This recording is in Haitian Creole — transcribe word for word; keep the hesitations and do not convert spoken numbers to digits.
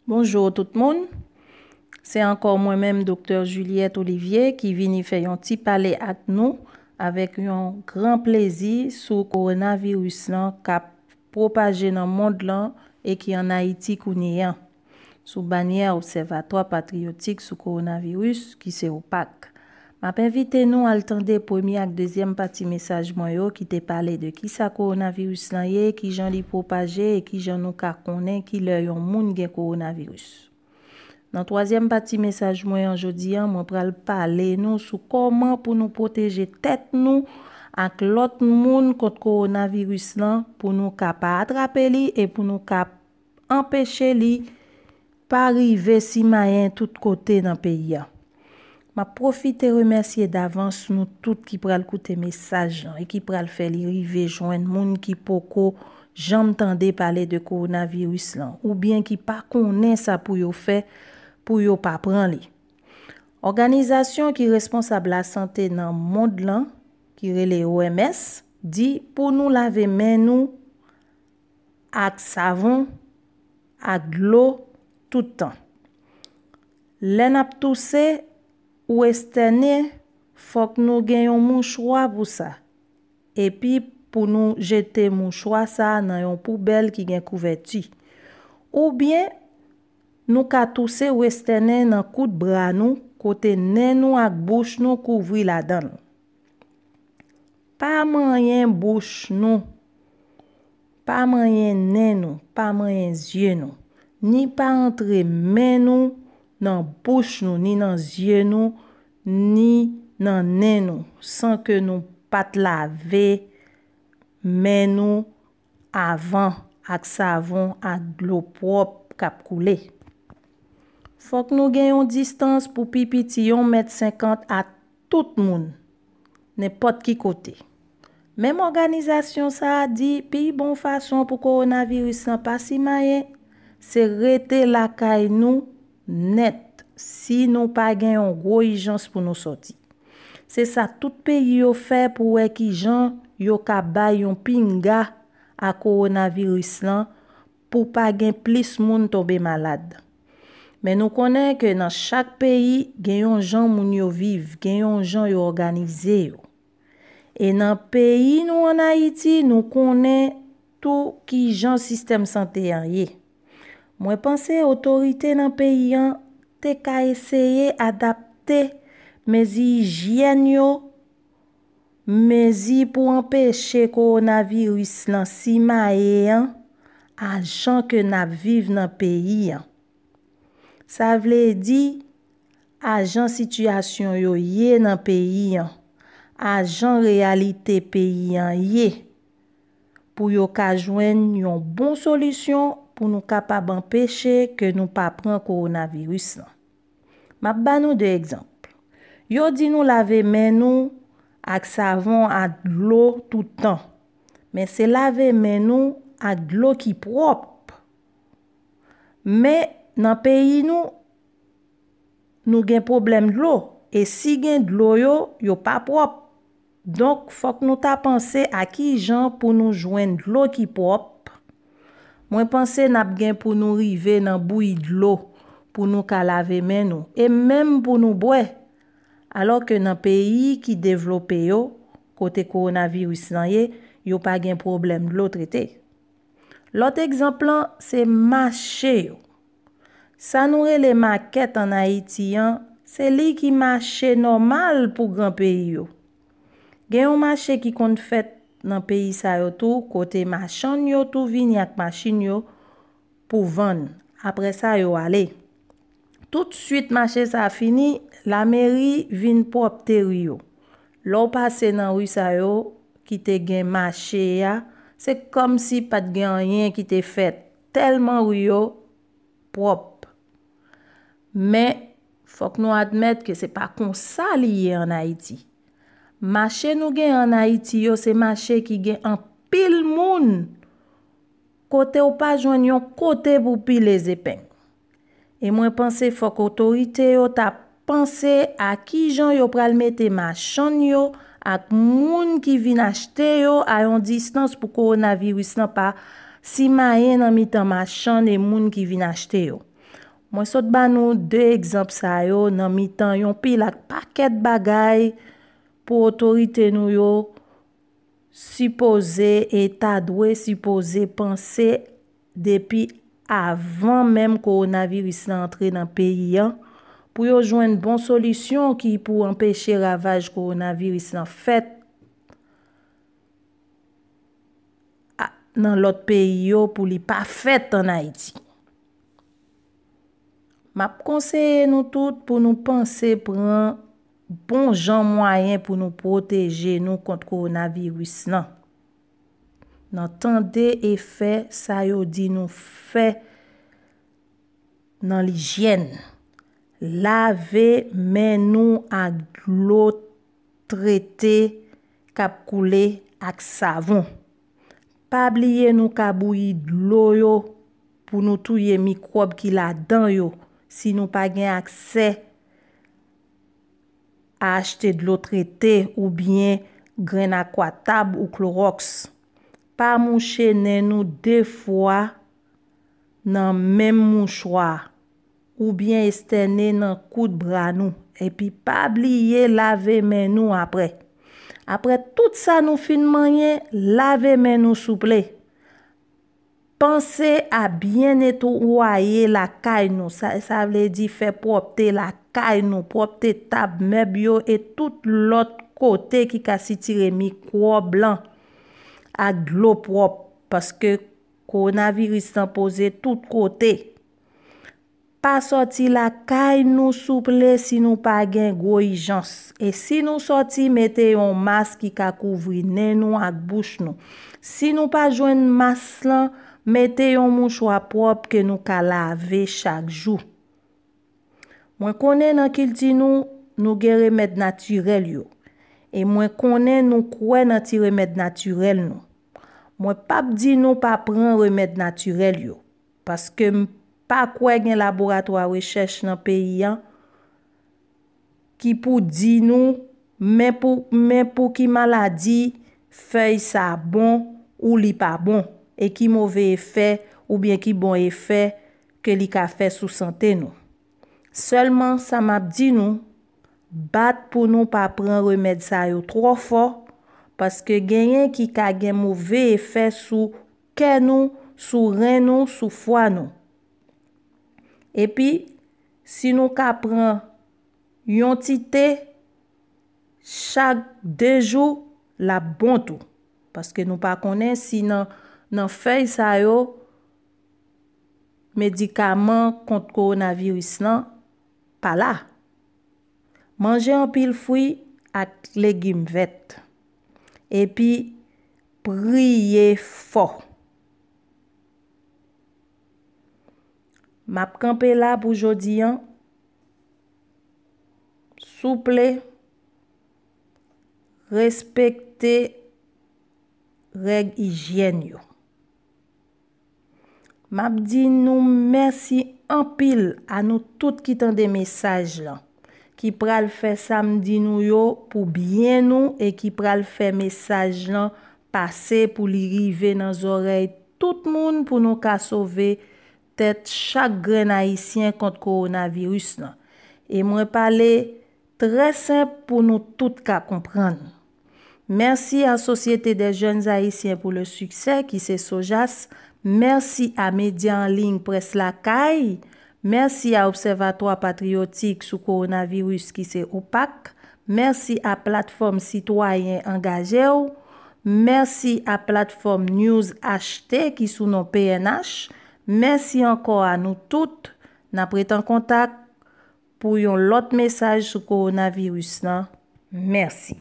Bonjou tout moun. Se ankò mwen menm, Doktè Juliette Olivier, ki vini fè yon ti pale ak nou avèk yon gran plezi sou kowonaviris lan k ap pwopaje nan mond lan e ki ann Ayiti kounye a, sou banyè Obsèvatwa Patriyotik sou Kowonaviris, ki se OPAK. M ap envite nou al tande premye ak dezyèm pati mesaj mwen yo ki te pale de kisa kowonaviris lan ye, kijan li pwopaje e kijan nou ka konnen kilè yon moun gen kowonaviris. Nan twazyèm pati mesaj mwen an jodi a, mwen pral pale nou sou kòman pou nou pwoteje tèt nou ak lòt moun kont kowonaviris lan, pou nou ka pa atrape li e pou nou ka anpeche li pa rive simayen tout kote nan peyi a. M ap pwofite remèsye davans nou tout ki pral koute mesaj lan e ki pral fè li rive jwenn moun ki poko janm tande pale de kowonaviris lan, oubyen ki pa konnen sa pou yo fè pou yo pa pran li. Òganizasyon ki responsab lasante nan mond lan, ki rele O M S, di pou nou lave men nou ak savon, ak dlo, tout tan. Lè n ap touse ou estène, fòk nou gen yon mouchwa pou sa. Epi pou nou jete mouchwa sa a nan yon poubèl ki gen kouvèti. Oubyen, nou ka touse ou estène nan kout bra nou, kote nen nou ak bouch nou kouvri ladan l. Pa manyen bouch nou, pa manyen nen nou, pa manyen zye nou, ni pa antre men nou nan bouch nou, ni nan zye nou, ni nan nen nou, san ke nou pa t lave men nou avan ak savon ak dlo pwòp k ap koule. Fòk nou gen yon distans pou pi piti yon mèt senkant a tout moun, nenpòt ki kote. Menm òganizasyon sa a di pi bon fason pou kowonaviris lan pa simayen, se rete lakay nou nèt si nou pa gen yon gwo ijans pou nou sòti. Se sa tout peyi yo fè pou wè kijan yo ka bay yon pinga a kowonaviris lan pou pa gen plis moun tonbe malad. Men nou konnen ke nan chak peyi, gen yon jan moun yo viv, gen yon jan yo òganize yo. E nan peyi nou ann Ayiti, nou konnen tou kijan sistèm sante an ye. Mwen panse otorite nan peyi an te ka eseye adapte mezi ijyèn yo, mezi pou anpeche kowonaviris lan simaye an, a jan ke n ap viv nan peyi an. Sa vle di, a jan sitiyasyon yo ye nan peyi an, a jan reyalite peyi an ye, pou yo ka jwenn yon bon solisyon pou nou kapab anpeche ke nou pa pran kowonaviris lan. M ap ba nou de egzanp. Yo di nou lave men nou ak savon ak dlo tout tan. Men se lave men nou ak dlo ki pwòp. Men nan peyi nou, nou gen pwoblèm dlo. E si gen dlo yo, yo pa pwòp. Donk, fòk nou ta panse a ki jan pou nou jwenn dlo ki pwòp. Mwen panse n ap gen pou nou rive nan bouyi dlo pou nou ka lave men nou, e menm pou nou bwè. Alò ke nan peyi ki devlope yo, kote kowonaviris lan ye, yo pa gen pwoblèm dlo trete. Lòt egzanp lan, se mache yo. Sa nou rele makèt ann Ayiti an, se li ki mache nòmal pou gran peyi yo. Gen yon mache ki konn fèt nan peyi sa yo tou, kote machann yo tou vini ak machin yo pou vann. Apre sa, yo ale. Toutswit mache sa fini, lameri vin pwòpte ri yo. Lè w pase nan ri sa yo ki te gen mache a, se kòmsi pa t gen anyen ki te fèt, tèlman ri yo pwòp. Men, fòk nou admèt ke se pa konsa li ye ann Ayiti. Mache nou gen ann Ayiti yo, se mache ki gen anpil moun, kote w pa jwenn yon kote pou pile zepeng. E mwen panse fòk otorite yo ta panse a ki jan yo pral mete machann yo ak moun ki vin achte yo a yon distans pou kowonaviris lan pa simayen nan mitan machann e moun ki vin achte yo. Mwen sot ba nou de egzanp sa yo nan mitan yon pil ak pakèt bagay pou otorite nou yo sipoze e ta dwe sipoze panse depi avan menm kowonaviris la antre nan peyi an, pou yo jwenn bon solisyon ki pou anpeche ravaj kowonaviris lan fèt a, nan lòt peyi yo pou li pa fèt ann Ayiti. M ap konseye nou tout pou nou panse pran bon jan mwayen pou nou pwoteje nou kont kowonaviris lan. Nan tande e fè sa yo di nou fè nan lijyèn. Lave men nou ak dlo trete k ap koule ak savon. Pa bliye nou ka bouyi dlo yo pou nou touye mikwòb ki ladan yo si nou pa gen aksè a achte dlo trete oubyen grenn akwatab ou klowòks. Pa mouche nen nou de fwa nan menm mouchwa oubyen estène nan kout bra nou. Epi pa bliye lave men nou apre. Apre tout sa nou fin manyen, lave men nou souple. Panse a byen netwaye lakay nou. Sa, sa vle di fè pwòpte lakay nou, pwòpte tab, mèb yo e tout lòt kote ki ka sitire mikwòb lan ak dlo pwòp, paske kowonaviris lan poze tout kote. Pa sòti lakay nou souple si nou pa gen gwo ijans. E si nou sòti, mete yon mas ki ka kouvri nen nou ak bouch nou. Si nou pa jwenn mas lan, mete yon mouchwa pwòp ke nou ka lave chak jou. Mwen konnen nan kilti nou, nou gen remèd natirèl yo. E mwen konnen nou kwè nan ti remèd natirèl nou. Mwen p ap di nou pa pran remèd natirèl yo, paske m pa kwè gen laboratwa rechèch nan peyi an ki pou di nou men pou, men pou ki maladi fèy sa bon ou li pa bon, e ki move efè oubyen ki bon efè ke li ka fè sou sante nou. Sèlman sa m ap di nou, bat pou nou pa pran remèd sa yo twò fò, paske genyen ki ka gen move efè sou kè nou, sou ren nou, sou fwa nou. Epi, si nou ka pran yon ti te chak de jou, l ap bon tou. Paske nou pa konnen si nan, nan fèy sa yo, medikaman kont kowonaviris lan pa la. Manje anpil fwi ak legim vèt. Epi priye fò. M ap kanpe la pou jodi an. Souple, respekte règ ijyèn yo. M ap di nou mèsi anpil a nou tout ki tande mesaj lan, ki pral fè sa m di nou yo pou byen nou e ki pral fè mesaj lan pase pou li rive nan zòrèy tout moun pou nou ka sove tèt chak grenn Ayisyen kont kowonaviris lan. E mwen pale trè senp pou nou tout ka konprann. Mèsi a Société des Jeunes Haïtiens pour le Succès, ki se SOJAS. Mèsi a medya an liy Près Lakay. Mèsi a Obsèvatwa Patriyotik sou Kowonaviris, ki se OPAC. Mèsi a Platfòm Sitwayen Angaje w. Mèsi a Platfòm News H T, ki sou non P N H. Mèsi ankò a nou tout. N ap ret an kontak pou yon lòt mesaj sou kowonaviris lan. Mèsi.